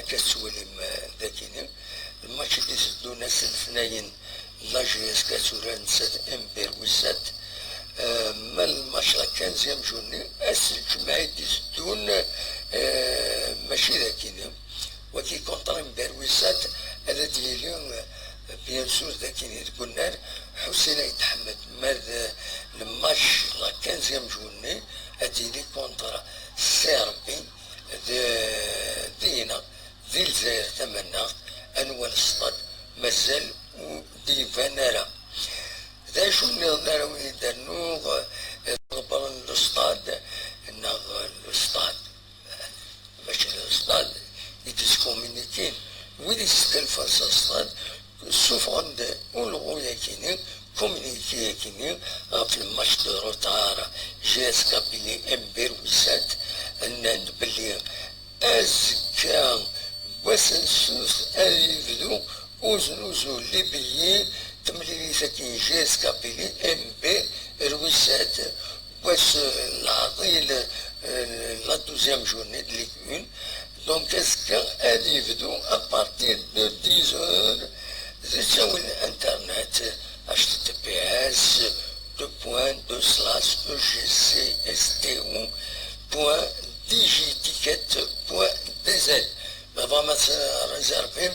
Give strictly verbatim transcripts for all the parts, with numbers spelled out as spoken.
Akka tettwalim, eh, dagini, lmatch i d-iteddun ass n letnayen, la J S K ad turar nettat M B wis sat, eh, ma lmatch la quinzième journée, ass n lǧemɛa i d-iteddun, eh, mačči dagini. Wagi contre M B wis sat, ad d-yili, eh, bien sûr, dagini deg unnar, Ḥusin Ayt Ḥmed, ma d lmatch la quinzième journée, ad d-yili contre Serbie, d, dina, di Lezzayer tamaneɣt, anwa leṣṭad mazal ur d-iban ara. D acu nniḍen ara wid i d-rnuɣ, eh, ḍebbren leṣṭad, neɣ leṣṭad, mačči d leṣṭad i d-yeskumunikin, wid yesdelfen s leṣṭad, ssufɣen-d ulɣu-yakini, communiqué-yakini, ɣef le match de retard J S K Kabylie M B wis sat, nnan-d belli azekka, wass n ssubt, ad yebdu uznuzu libiyi, temlilit-agi n J S K Kabylie M B wis sat, wass, eh, lɛaḍil, eh, la douzième journée de Ligue un. Donc, azekka ad yebdu à partir de dix heures, d ttawil internet, H T T P S deux points deux slash E G C S T O point digiticket point D Z. Ma tebɣam ad t-réservim,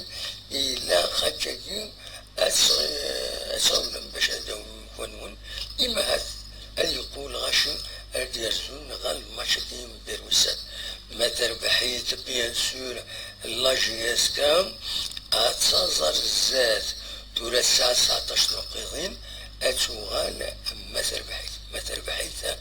yella akkagi, ad tɣ-, ad tɣiwlem bac ad d-awim iman-nwen. Imahat ad yeqqu lɣaci ara d-yerzun ɣer lmatch-agi n Berwisat. Ma terbeḥ-it, bien sûr, la J S K ad taẓ ar zdat. Tura tesɛa tseɛṭac tneqqiḍin, ad tuɣal ma terbeḥ-it. Ma terbeḥ-it,